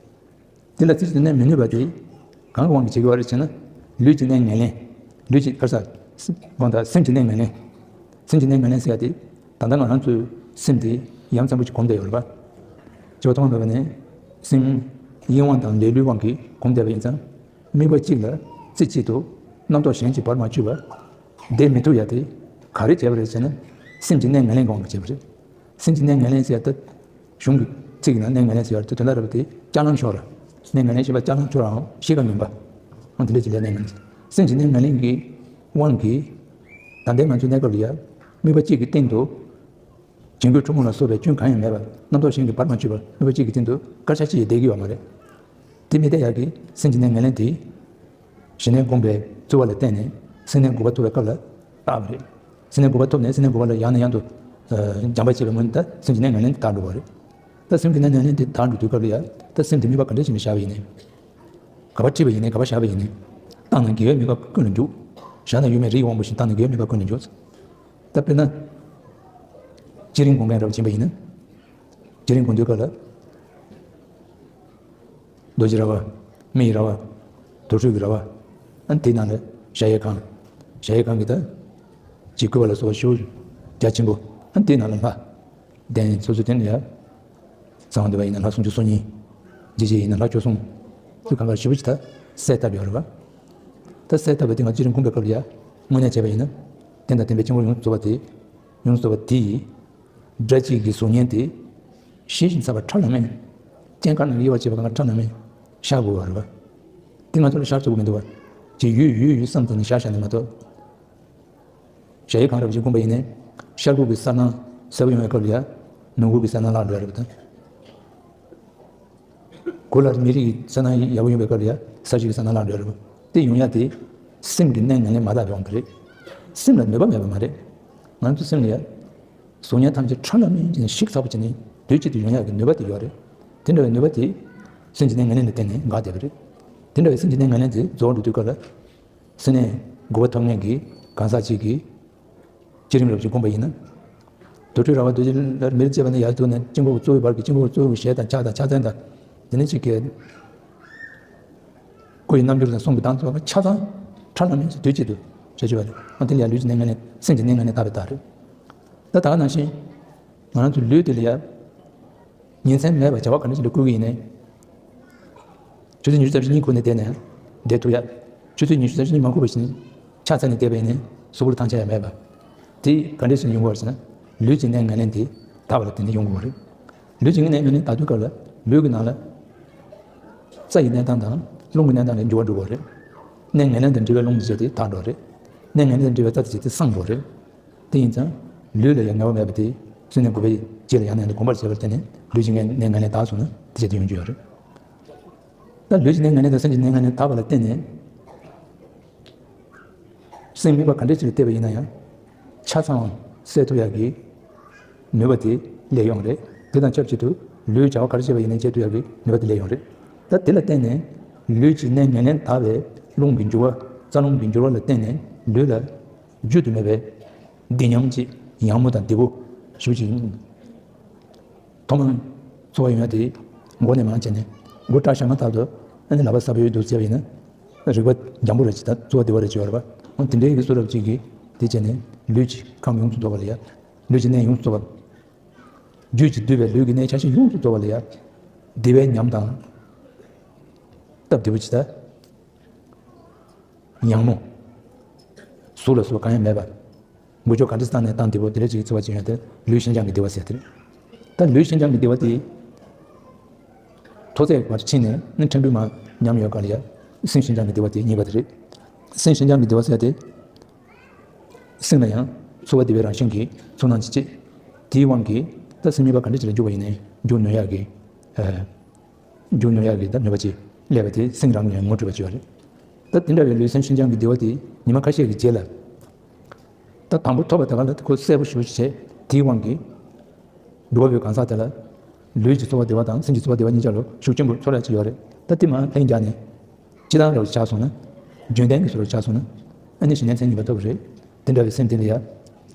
དེ་ལ་རྩེ་གཅིག་ཏུ་གནས་མི་ནུས་པ་དེ་གང་གི་དབང་གིས་བྱེད་ཀྱི་ཡོད་རེད་ཅེ་ན། ལུས་ཀྱི་གནས་ངན་ལེན། ལུས་ཀྱི་ག་རེ་ཟེར། དགོངས་དག་སེམས་ཀྱི་གནས་ངན་ལེན། སེམས་ཀྱི་གནས་ངན་ལེན་ཟེར་ཡ་དེ། ད་ལྟ་ང་རང་ཚོའི་སེམས་དེ་ཡ་མཚན་པོ་ཅིག་གོམས་བསྡད་ཡོད་རེད་པ། སྤྱིར་བཏང་མེད་པ་ནས་སེམས་ཡིད་དབང་དང་ལས་ལུས་དབང་གིས་གོམས་བསྡད་པ་ཡིན་ཙང་། དམིགས་པ་གཅིག་ལ་རྩེ་གཅིག་ཏུ་རྣམ་རྟོག་གཞན་གྱིས་བར་མ་ཆོད་པ་བསྡད་མི་ཐུབ་ཡ་དེ་ག་རེ་བྱས་པ་རེད་ཟེར་ན། སེམས་ཀྱི་གནས་ངན་ལེན་གྱི་དབང་གིས་བྱས་པ་རེད། སེམས་ཀྱི་གནས་ངན་ལེན་ཟེར་ཡ་ད། གཞུང་གི་ཚིག་ཡིན་ན་གནས་ངན་ལེན་ཟེར་ཡ་དེ་དོན་དག་རེད་པ། དེ་ལྕགས་ལམ་ཤོར་བ། གནས་ངན་ལེན་ཞེས་པ་ལྕགས་ལམ་ཤོར་བའམ་གཤིས་ཀ་ངན་པ། འོ་དེ་འདྲ་ཅིག་ལ་གནས་ངན་ལེན། སེམས་ཀྱི་གནས་ངན་ལེན་གྱི་དབང་གིས། ད་ལྟའི་ང་ཚོའི་གནས་སྐབས་ལ་ཡ། དམིགས་པ་གཅིག་གི་སྟེང་དུ། བྱིང་རྒོད་འཁྲུལ་སྔོན་ལ་སོགས་པའི་སྐྱོན་གང་ཡང་མེད་པར། རྣམ་རྟོག་གཞན་གྱིས་བར་མ་ཆོད་པར་དམིགས་པ་གཅིག་གི་སྟེང་དུ་སྐར་ཆ་གཅིག་ཡང་བསྡད་ཀྱི་ཡོད་མ་རེད། དེ་མི་བསྡད་ཡག་གི་སེམས་ཀྱི་གནས་ངན་ལེན་དེ། ཞི་གནས་སྒོམ་པའི་རྩོལ་བ་ལ་བརྟེན་ནས་སེམས་གནས་དགུ་པ་ཐོབ་པའི་སྐབས་ལ་བཏགས་པ་རེད། སེམས་གནས་དགུ་པ་ཐོབ་ནས་སེམས་གནས་དགུ་པ་ལ་ཡང་ནས་ཡང་དུ། ཨ། སྦྱངས་པ་བྱས་པའི་སྔོན་དུ་སེམས་ཀྱི་གནས་ངན་ལེན་དེ་དག་འགྲོ་བ་རེད། ད་སེམས་ཀྱི་གནས་ངན་ལེན་དེ་དག་འགྲོ་དུས་སྐབས་ལ་ཡ། ད་སེམས་དེ་དམིགས་པ་ག་འདྲ་ཞིག་ནས་བཞག་པ་ཡིན་ནའི། ག་པར་བྲིས་པ་ཡིན་ནའི་ག་པར་བཞག་པ་ཡིན་ནའི། བཏང་ན་དགེ་བའི་མི་དགེ་ཀུན་ལ་འཇུག། བཞག་ན་ཡུལ་མེད་རིའི་དབང་པོ་བཞིན། བཏང་ན་དགེ་བའི་མི་དགེ་ཀུན་ལ་འཇུག། ད་དཔེར་ན། བསྐྱེད་རིམ་སྒོམ་མཁན་འདྲ་བོ་ཅིག་ཡིན་པ་ཡིན་ན། བསྐྱེད་རིམ་སྒོམ་དུས་སྐབས་ལ། རྡོ་རྗེ་ར་བ། མི་ཡི་ར་བ། དུར་ཁྲོད་ཀྱི་ར་བ། ཨ་ནི་དེའི་ནང་ལ་གཞལ་ཡས་ཁང་། གཞལ་ཡས་ཁང་གི་ད། ཅིག་བཀོད་པ་ལ་སོགས་པ་ཞེ་པོ་རྒྱ་ཆེན་པོ། ཨ་ནི་དེའི་ནང་ལ་ལྷ། གདན་སོ་སོའི་སྟེང་ལ་ཡ། གསང་བ་འདུས་པ་ཡིན་ན་ལྷ་སུམ་ཅུ་སོ་གཉིས། འཇིགས་བྱེད་ཡིན་ན་ལྷ་བཅུ་གསུམ། དེ་གང་ག་ཞེ་པོ་ཅིག་ད་གསལ་བཏབ་ཡོད་རེད་པ། ད་གསལ་བཏབ་པ་དེ་ང་བསྐྱེད་རིམ་སྒོམ་པའི་སྐབས་ལ་ཡ། དངོས་གནས་བྱས་པ་ཡིན་ན། རྟེན་དང་བརྟེན་པའི་དཀྱིལ་འཁོར་ཡོངས་སུ་རྫོགས་པ་དེ། ཡོངས་སུ་རྫོགས་པ་དེ་ཡི། སྒྲ་གཅིག་གི་གཟུགས་བརྙན་དེ། ཤེས་བཞིན་འཚལ་བ་ཁྲ་ལམ་མེར། སྐྱེ་འགག་རྣམས་དབྱེ་བ་བྱེད་པ་གང་ཁྲ་ལམ་མེར་ཤར་དགོས་པ་རེད་པ། དེ་ང་ཚོ་ལ་ཤར་ཚུགས་ཀྱི་མི་འདུག་པ། ཅིག་ཡོད་ཡོད་ཡོད་བསམ་ཙམ་ནས་ཤར་ཤར་ནས་མ་གཏོགས། གཞལ་ཡས་ཁང་འདྲ་བོ་ཅིག་བསྒོམས་པ་ཡིན་ནའི། ཤར་ཁུག་གི་གསལ་སྣང་གསལ་པོ་ཡོང་བའི་སྐབས་ལ་ཡ། ནུབ་ཁུག་གི་གསལ་སྣང་བརླག་འགྲོ་ཡ་རེད་པ་དང་། གོ་ལ་མི་རིག་གི་གསལ་སྣང་ཡག་པོ་ཡོང་བའི་སྐབས་ལ་ཡ། ས་གཞི་གི་གསལ་སྣང་བརླག་འགྲོ་ཡ་རེད་པ། དེ་ཡོང་ཡ་དེ། སེམས་ཀྱི་གནས་ངན་ལེན་མ་དག་པའི་དབང་གིས་རེད། སེམས་ལ་ནུས་པ་མེད་པ་མ་རེད། ང་ཚོ་སེམས་ལ་ཡ། གཟུགས་བརྙན་ཐམས་ཅད་ཁྲ་ལམ་མེར་བྱས་ནས་ཞིག་ཚགས་པོ་བྱས་ནས་དུས་གཅིག་ཏུ་ཡོང་ཡག་གི་ནུས་པ་དེ་ཡོད་རེད། དེ་འདྲ་བའི་ནུས་པ་དེ། སེམས་ཀྱི་གནས་ངན་ལེན་ལ་བརྟེན་ནས་འགག་བསྡད་པ་རེད། དེ་འདྲ་བའི་སེམས་ཀྱི་གནས་ངན་ལེན་དེ་རྫོགས་འགྲོ་དུས་སྐབས་ལ། སེམས་གནས་དགུ་པ་ཐོབ་མཁན་གྱི་གང་ཟག་ཅིག་གིས། བསྐྱེད་རིམ་རབ་ཅིག་བསྒོམས་པ་ཡིན་ན། དུར་ཁྲོད་ར་བ་རྡོ་རྗེ་ལ་མེར་བཅས་པ་ནས་ཡར་ཐུག་ནས་དཀྱིལ་འཁོར་གྱི་གཙོ་བོའི་བར་གྱི་དཀྱིལ་འཁོར་གྱི་གཙོ་བོའི་ཞལ་དང་ཕྱག་དང་ཕྱག་མཚན་དང་། དེ་ནས་གཅིག་གི། སྐུ་ཡི་རྣམ་འགྱུར་དང་གསུང་གི་གདངས་ཚོ་ཆ་ཚང་ཁྲ་ལམ་མེར་དུས་གཅིག་ཏུ་བྱ་བྱེད་པ་རེད། ཨ་དེ་ལ་ཡང་ལུས་ཀྱི་གནས་ངན་ལེན། སེམས་ཀྱི་གནས་ངན་ལེན་དག་པའི་རྟགས་རེད། ད་ད་ག་ནང་བཞིན། ང་རང་ཚོའི་ལུས་དེ་ལ་ཡང་། ཉིན་མཚན་མེད་པར་བྱ་བ་ག་འདྲ་ཞིག་ལ་བསྐུལ་གྱི་ཡིན་ནའི། ཆུ་ཚོད་ཉི་ཤུ་རྩ་བཞི་གཉིད་ཁུག་ནས་བསྡད་ནའང་བསྡད་ཐུབ་ཡ། ཆུ་ཚོད་ཉི་ཤུ་རྩ་བཞི་གཉིད་མ་ཁུག་པ་ཞིག་ཕྱག་འཚལ་ནས་བསྡད་པ་ཡིན་ནའི་གཟུགས་པོ་ལ་ཐང་ཆད་ཡ་མེད་པ། དེ་ག་འདྲ་ཞིག་ཡོང་གི་ཡོད་རེད་ཟེར་ན། ལུས་ཀྱི་གནས་ངན་ལེན་དེ་དག་པ་ལ་བརྟེན་ནས་ཡོང་གི་ཡོད་རེད། ལུས་ཀྱི་གནས་ངན་ལེན་དག་དུས་སྐབས་ལ་ལུས་ཀྱི་ནང་ལ། རྩ་ཡི་གནས་སྟངས་དང་རླུང་གི་གནས་སྟངས་ལ་འགྱུར་བ་འགྲོ་གི་ཡོད་རེད། གནས་ངན་ལེན་དང་འབྲེལ་བའི་རླུང་དེ་བྱས་ཏེ་དག་འགྲོ་གི་རེད། གནས་ངན་ལེན་དང་འབྲེལ་བའི་རྩ་དེ་བྱས་ཏེ་སངས་འགྲོ་གི་རེད། དེ་ཡིན་ཙང་། ལུས་ལ་ཡང་ངལ་བ་མེད་པ་དེ། བསོད་ནམས་དགུ་པའི་རྗེས་ལ་ཡང་ནས་ཡང་དུ་གོམས་པར་བྱས་པར་བརྟེན་ནས་ལུས་ཀྱི་གནས་ངན་ལེན་དག་སོང་ན་དེ་བྱས་ཏེ་ཡོང་རྒྱུ་ཡོད་རེད། ད་ལུས་ཀྱི་གནས་ངན་ལེན་དང་སེམས་ཀྱི་གནས་ངན་ལེན་དག་པ་ལ་བརྟེན་ནས། སེམས་དམིགས་པ་ག་འདྲ་ཅིག་ལ་གཏད་པ་ཡིན་ན་ཡང་། ཆ་ཚང་བ་སེལ་ཐུབ་ཡག་གི་ནུས་པ་དེ་སླེབས་ཡོང་རེད། དེ་དང་ཆབས་ཅིག་ཏུ་ལུས་བྱ་བ་ག་རེ་བྱས་པ་ཡིན་ནའི་བྱེད་ཐུབ་ཡག་གི་ནུས་པ་དེ་སླེབས་ཡོང་རེད། ད་དེ་ལ་བརྟེན་ནས་ལུས་ཀྱི་གནས་ངན་ལེན་དག་པའི་རླུང་གི་འགྱུར་བ། རྩ་རླུང་གི་འགྱུར་བ་ལ་བརྟེན་ནས་ལུས་ལ་བརྗོད་དུ་མེད་པའི་བདེ་ཉམས་ཅིག་ཡང་མོ་དང་བདེ་པོ་ཞེ་པོ་ཅིག་ཐོག་མར་ཚོར་བ་ཡོང་ཡ་དེ་མགོ་ནས་མར་བྱས་ནས། མགོ་སྐྲ་བཞར་མ་ཐག་ཏུ་ཨ་ནི་ལག་པ་གསལ་པོ་ཡོད་འདུག་ཟེར་བ་ཡིན་ན། རིག་པ་འཇམ་པོ་རེ་ཅིག་དང་ཚོར་བ་བདེ་བ་རེ་ཅིག་ཡོད་རེད་པ། འོ་དེ་འདྲའི་གི་བཟོ་འདྲ་ཅིག་གིས་དེ་བྱས་ནས་ལུས་ཀྱི་ཁམས་ཡོངས་སུ་རྫོགས་པ་ལ་ཡ། ལུས་ཀྱི་གནས་ཡོངས་སུ་རྫོགས་པ། རྒྱུད་ཀྱིས་བསྡུས་པའི་ལུས་ཀྱི་གནས་ཆ་ཤས་ཡོངས་སུ་རྫོགས་པ་ལ་ཡ། བདེ་བའི་ཉམས་དང་། སྟབས་བདེ་པོ་ཅིག་དང་། ཡང་མོ། ཟུག་ལ་སོགས་པ་གང་ཡང་མེད་པ། འགུལ་སྐྱོད་ག་འདྲ་བཏང་ནས་བཏང་བདེ་པོ་དེ་འདྲ་ཅིག་གི་ཚོར་བ་ཅིག་ཡོང་དེ་ལུས་ཤིན་སྦྱངས་ཀྱི་བདེ་བ་ཟེར་དེ་རེད། ད་ལུས་ཤིན་སྦྱངས་ཀྱི་བདེ་བ་དེ། མཐོ་ཚད་བར་ཕྱིན་ནས་ནི་ཕྲན་བུ་མར་ཉམས་ཡོད་ག་ལ་ཡ། སེམས་ཤིན་སྦྱངས་ཀྱི་བདེ་བ་དེ་གཉིས་པ་དེ་རེད། སེམས་ཤིན་སྦྱངས་ཀྱི་བདེ་བ་ཟེར་དེ། སེམས་ལ་ཡང་ཚོར་བ་བདེ་བའི་རང་བཞིན་གྱི་ཚོར་སྣང་ཅིག་སྐྱེས། དེའི་དབང་གིས་ད་སེམས་གཉིས་པ་ག་འདྲ་ཅིག་ལ་འཇུག་པ་ཡིན་ནའི་འཇུག་ནུས་ཡག་གི། ཨ། འཇུག་ནུས་ཡག་གི་ད་ནུས་པ་ཅིག་སླེབས་པ་དེ་སེམས་རང་ནས་ངོ་འཕྲོད་པ་ཅིག་ཡོད་རེད། ད་དེ་འདྲ་བའི་ལུས་སེམས་ཤིན་སྦྱངས་ཀྱི་བདེ་བ་དེ་ཉི་མ་ཁ་ཤས་ཀྱི་རྗེས་ལ། ད་དང་པོ་ཐོབ་པ་དེ་ག་ལ་ཁོ་གསལ་པོ་ཞེ་པོ་ཅིག་བྱས། དེའི་དབང་གིས། སྒྲུབ་པ་པོའི་གང་ཟག་དེ་ལ། ལུས་ཀྱི་ཚོར་བ་བདེ་བ་དང་སེམས་ཀྱི་ཚོར་བ་བདེ་བ་གཉིས་ཆ་ལ་ཤུགས་ཆེན་པོ་ཚོར་ཡག་ཅིག་ཡོད་རེད། ད་དེ་མར་ལྷིང་འཇགས་ནས། སྤྱིར་བཏང་རབ་ཆགས་སོང་ན། རྒྱུན་ལྡན་གྱི་བཟོ་འདྲ་ཆགས་སོང་ན། ཨ་ནི་གཞི་གནས་མཚན་ཉིད་པ་ཐོབ་པ་རེད། དེ་འདྲ་བའི་སེམས་དེ་ལ་ཡ།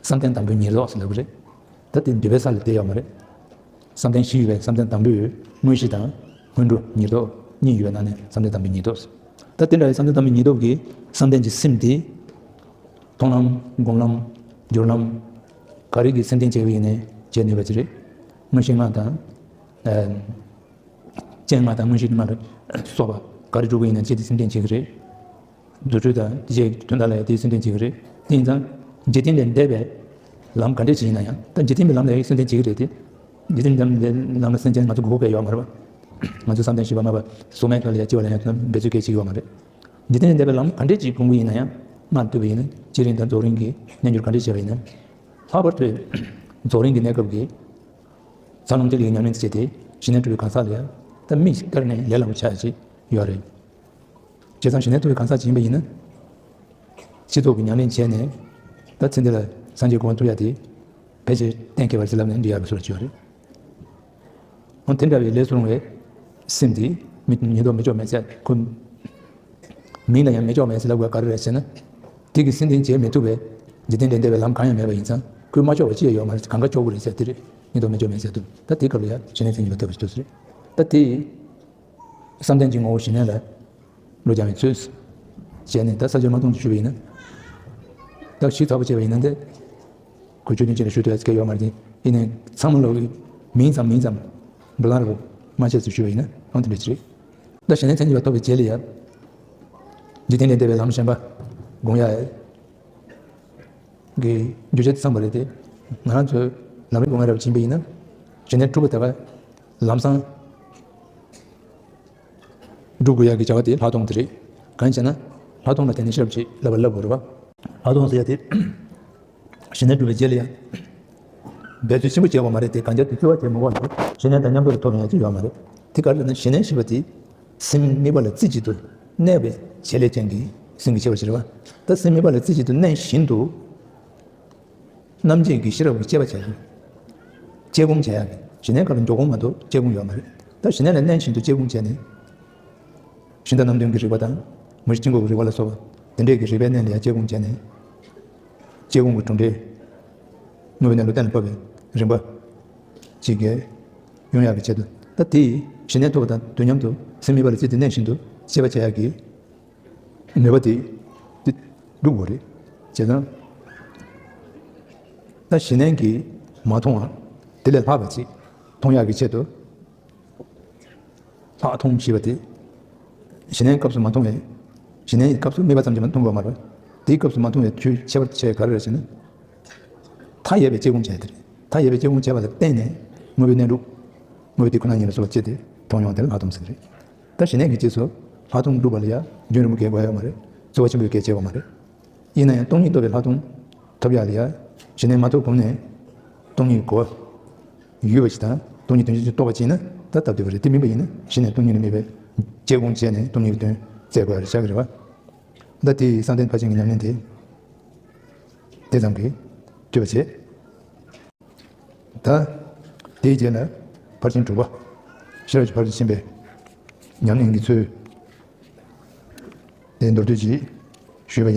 བསམ་གཏན་དང་པོའི་ཉེར་བསྡོགས་ཟེར་ལབ་ཀྱི་རེད། ད་དེ་འདུས་པའི་ས་ལ་བསྡད་ཡོད་མ་རེད། བསམ་གཏན་བཞི་ཡོད་པའི་བསམ་གཏན་དང་པོའི་དངོས་གཞི་དང་སྔོན་འགྲོ་ཉེར་བསྡོགས་གཉིས་ཡོད་པའི་ནང་ནས་བསམ་གཏན་དང་པོའི་ཉེར་བསྡོགས། ད་དེ་འདྲ་བའི་བསམ་གཏན་དང་པོའི་ཉེར་བསྡོགས་ཀྱི་བསམ་གཏན་གྱི་སེམས་དེ། མཐོང་ལམ། སྒོམ་ལམ། སྦྱོར་ལམ། ག་རེ་གི་སེམས་གཏན་བྱས་པ་ཡིན་ནའི་བྱེད་ནུས་པ་ཅིག་རེད། དངོས་གཞི་ལྔ་དང་། ཨ། སྤྱན་ལྔ་དང་མངོན་ཤེས་ལྔ་ལ་སོགས་པ་ག་རེ་སྒྲུབ་པ་ཡིན་ན་ཅི་སྟེ་སེམས་གཏན་བྱེད་ཀྱི་རེད། རྫུ་འཕྲུལ་དང་དེ་བཅས་ཀྱི་དོན་དག་ལ་ཡང་དེའི་སེམས་གཏན་བྱེད་ཀྱི་རེད། དེ་ཡིན་ཙང་། འཇིག་རྟེན་ལས་འདས་པའི་ལམ་ག་འདྲས་ཅིག་ཡིན་ན་ཡང་ད་འཇིག་རྟེན་པའི་ལམ་ལ་ཡང་སེམས་གཏན་བྱེད་ཀྱི་རེད་དེ། འཇིག་རྟེན་ལམ་ལ་སེམས་ཅན་ང་ཚོ་མགོ་སྐོར་ཡོད་མ་རེད་པ། ང་ཚོ་བསམ་གཏན་བཞི་པ་སྨྲ་བ་གཟུགས་མེད་ཐོག་ལ་ཡང་སྐྱེ་བ་ལ་ཡང་འབད་རྩོལ་སྐད་ཅིག་ཡོད་མ་རེད། འཇིག་རྟེན་ལས་འདས་པའི་ལམ་ག་འདྲས་ཅིག་བསྒོམ་གྱི་ཡིན་ན་ཡང་སྔར་བསྡུས་པ་ཡིན་ན་བསྐྱེད་རིམ་དང་རྫོགས་རིམ་གྱི་རྣལ་འབྱོར་ག་འདྲས་བྱས་པ་ཡིན་ན། ལྷག་པར་དུ་རྫོགས་རིམ་གྱི་གནས་སྐབས་ཀྱི་ཚ་ལོང་ཐིག་ལེ་གི་ཉམས་ལེན་བྱས་ཏེ་ཞི་གནས་སྒྲུབ་པའི་གང་ཟག་ལ་ཡང་ད་དམིགས་བཀར་ནས་ལས་སླ་པོ་ཆགས་ཀྱི་ཡོད་རེད། བྱས་ཙང་ཞི་གནས་སྒྲུབ་པའི་གང་ཟག་ཅིག་ཡིན་པ་ཡིན་ན། སྤྱི་ཚོགས་ཀྱི་ཉམས་ལེན་བྱས་ནས་ད་ཚེ་འདི་ལ་སངས་རྒྱས་གོ་འཕང་ཐོབ་ཡ་དེ་ཕལ་ཆེར་གཏན་འཁེལ་བ་རེད་ཟེར་ལབ་ནས་འགྲིག་ཡ་གི་བཟོ་འདྲ་ཅིག་ཡོད་རེད། འོ་དེ་འདྲ་བའི་ལས་སུ་རུང་བའི་སེམས་དེ་མི་ཉེར་བསྡོགས་མི་ལྕོགས་མེད་ཚད་ཁོ་ མིང་ལ་ཡང་མི་ལྕོགས་མེད་ཟེར་ལབ་དགོས་ག་རེ་རེད་ཟེར་ན། དེ་གི་སེམས་ལྡན་བྱེད་མི་ཐུབ་པའི་འཇིག་རྟེན་ལས་འདས་པའི་ལམ་གང་ཡང་མེད་པ་ཡིན་ཙང་ཁོས་མ་ལྕོགས་པ་ཅི་ཡང་ཡོད་མ་རེད། གང་ག་ལྕོགས་པོ་རེད་ཟེར་དེ་རེད། མིང་འདོགས་མི་ལྕོགས་མེད་ཟེར་དུས་ད་དེའི་སྐབས་ལ་ཡང་ཞི་གནས་མཚན་ཉིད་ལ་ཐོབ་པ་ཞིག་ཐོབ་ཟེར། ད་དེ་བསམ་གཏན་གྱི་ངོ་བོ་ཞི་གནས་ལ་བློ་སྦྱང་བའི་ཚུལ་བྱས་ནས་ད་ས་བཅད་མ་སྟོང་དུ་ཞུས་པ་ཡིན་ན། ད་ཞིབ་ཚགས་པོ་བྱས་པ་ཡིན་ན་འདི་གོ་ཆོད་ནས་ཅི་ལ་ཞུ་ཐུབ་ཡ་ཚིག་ཡོད་མ་རེད། ཡིན་ནའི་ཚང་མ་ལོག་གི་མིང་ཙམ་མིང་ཙམ་འབུ་ལང་རེ་བོ་མ་བྱས་ཚུལ་ཞུས་པ་ཡིན་ན་ཨང་དེ་འདྲ་ཅི་རེད། ད་ཞི་གནས་མཚན་ཉིད་པ་ཐོབ་པའི་རྗེས་ལ་ཡ། འཇིག་རྟེན་ལས་འདས་པའི་ལམ་གཞན་པ་དགོངས་ཡ་གི་རྒྱུ་ཆ་དེ་ཚང་པ་རེད་དེ། ང་རང་ཚོས་ལམ་རིམ་སྒོ་ལྔ་རབ་ཕྱིན་པ་ཡིན་ན། ཞི་གནས་དྲུག་པ་དེ་ག་ལམ་སང་སྒྲུབ་དགོས་ཡ་གི་བྱ་བ་དེ་ལྷག་མཐོང་དེ་རེད། གང་ཡིན་ཟེར་ན། ལྷག་མཐོང་ལ་བརྟེན་ནས་ཤེས་རབ་ཅིག་བསླབ་པ་བསླབ་དགོས་རེད་བ། ལྷག་མཐོང་ཟེར་ཡ་དེ། ཞི་གནས་སྒྲུབ་པའི་རྗེས་ལ་ཡང་འབད་རྩོལ་ཆེན་པོ་བྱེད་དགོས་མ་རེད་དེ། གང་རྒྱ་དུ་རྩོལ་བ་བྱེད་མི་དགོས་ལ་ཞི་གནས་དང་མཉམ་དུ་ཐོབ་ཡོང་ཡ་ཅིག་ཡོད་མ་རེད། དེ་ག་རེ་ལབ་ན་ཞི་གནས་ཞེས་པ་དེ་སེམས་དམིགས་པ་ལ་རྩེ་གཅིག་ཏུ་གནས་པའི་བྱེད་ལས་ཅན་གྱི་སེམས་ཀྱི་སྐྱེ་བ་ཞིག་རེད་བ། ད་སེམས་དམིགས་པ་ལ་རྩེ་གཅིག་ཏུ་གནས་བཞིན་དུ་རྣམ་འབྱེད་ཀྱི་ཤེས་རབ་ཀྱི་དཔྱད་པ་བྱ་ཡ། དཔྱད་སྒོམ་བྱ་ཡ། ཞི་གནས་སྐབས་ལ་འཇོག་སྒོམ་མ་གཏོགས་དཔྱད་སྒོམ་ཡོད་མ་རེད། ད་ཞི་གནས་ལ་གནས་བཞིན་དུ་དཔྱད་སྒོམ་བྱས་ནས། ཤིང་རྟ་རྣམ་བདུན་གྱི་རིག་པ་དང་། མུ་བཞི་དཀྱིལ་འཁོར་གྱི་རིག་པ་ལ་སོགས་པ་དེ་འདྲས་ཀྱི་རིག་པའི་གནས་ལ་ཡང་དཔྱད་སྒོམ་བྱས་ནས། དཔྱད་སྒོམ་གྱི་གྲུབ་འབྲས་དངོས་པོའི་གནས་ལུགས་གཏན་ལ་ཕབ་པའི་རིམ་པ་ཅིག་གིས་ཡོང་ཡག་གི་ཆེད་དུ། ད་དེ་ཞི་གནས་ཐོབ་པ་དང་དུས་མཉམ་དུ་སེམས་དམིགས་པ་ལ་རྩིས་ཏེ་གནས་བཞིན་དུ་དཔྱད་པ་བྱ་ཡག་གི་ནུས་པ་དེ་དེ་སྒྲུབ་དགོས་རེད། བྱས་ཙང་། ད་ཞི་གནས་ཀྱིས་མ་མཐོང་བ་དེ་ལས་ལྷག་པ་ཅིག་མཐོང་ཡག་གི་ཆེད་དུ། ལྷག་མཐོང་ཞེས་པ་དེ། ཞི་གནས་སྐབས་སུ་མ་མཐོང་བའི། ཞི་གནས་ཀྱི་སྐབས་སུ་དམིགས་པ་ཙམ་གྱིས་མ་མཐོང་བ་མ་རེད། དེའི་སྐབས་སུ་མ་མཐོང་བའི་ཆོས་ཁྱད་པར་ཆེ་ག་རེ་རེད་ཟེར་ན། མཐའ་ཡས་པའི་དཔྱད་སྒོམ་བྱས་ཏེ་རེད། མཐའ་ཡས་པའི་དཔྱད་སྒོམ་བྱས་པ་ལ་བརྟེན་ནས་དངོས་པོའི་གནས་ལུགས། དངོས་པོའི་དེ་ཁོ་ན་ཉིད་ལ་སོགས་པ་སྐྱེས་ཏེ་མཐོང་ཡོང་དེ་ལ་ལྷག་མཐོང་ཟེར་གྱི་རེད། ད་ཞི་གནས་ཀྱི་རྗེས་སུ་ལྷག་མཐོང་སྒྲུབ་པ་ལ་ཡང་རྒྱུན་རིང་པོ་གས་དགོས་ཡོད་མ་རེད། རྩོལ་བ་ཆེན་པོས་གས་བྱས་པ་མ་རེད། ཡིན་ན་ཡང་སྟོང་ཉིད་རྟོགས་པའི་ལྷག་མཐོང་ཐོབ་ཡག་ལ་ཡ། ཞི་གནས་མ་ཐོབ་གོང་ནས་སྟོང་ཉིད་གོ་བ་ཡོད་པ་ཞིག་དང་སྟོང་ཉིད་དོན་སྤྱི་ཅིག་རྟོགས་པ་ཅིག་ཡིན་ན་ད་སྟབས་བདེ་བ་རེད། དེ་མིན་པ་ཡིན་ན་གཞི་ནས་སྟོང་ཉིད་ལ་དམིགས་པའི་དཔྱད་སྒོམ་བྱས་ནས་སྟོང་ཉིད་ཀྱི་དོན་བཙལ་དགོས་ཡ་རེད་ཤག་གི་རེད་བ། ད་དེ་ཡི་བསམ་གཏན་ཕར་ཕྱིན་གྱི་ཉམས་ལེན་དེ་དེ་ཙམ་གྱིས་འཐུས་པ་བྱེད། ད་དེའི་རྗེས་ལ་ཕར་ཕྱིན་དྲུག་པ། ཤེས་རབ་ཀྱི་ཕར་ཕྱིན་ཕྱིན་པའི་ཉམས་ལེན་གྱི་ཚུལ་དེ་མདོར་བསྡུས་ཅིག་ཞུས་པ་ཡིན་ན།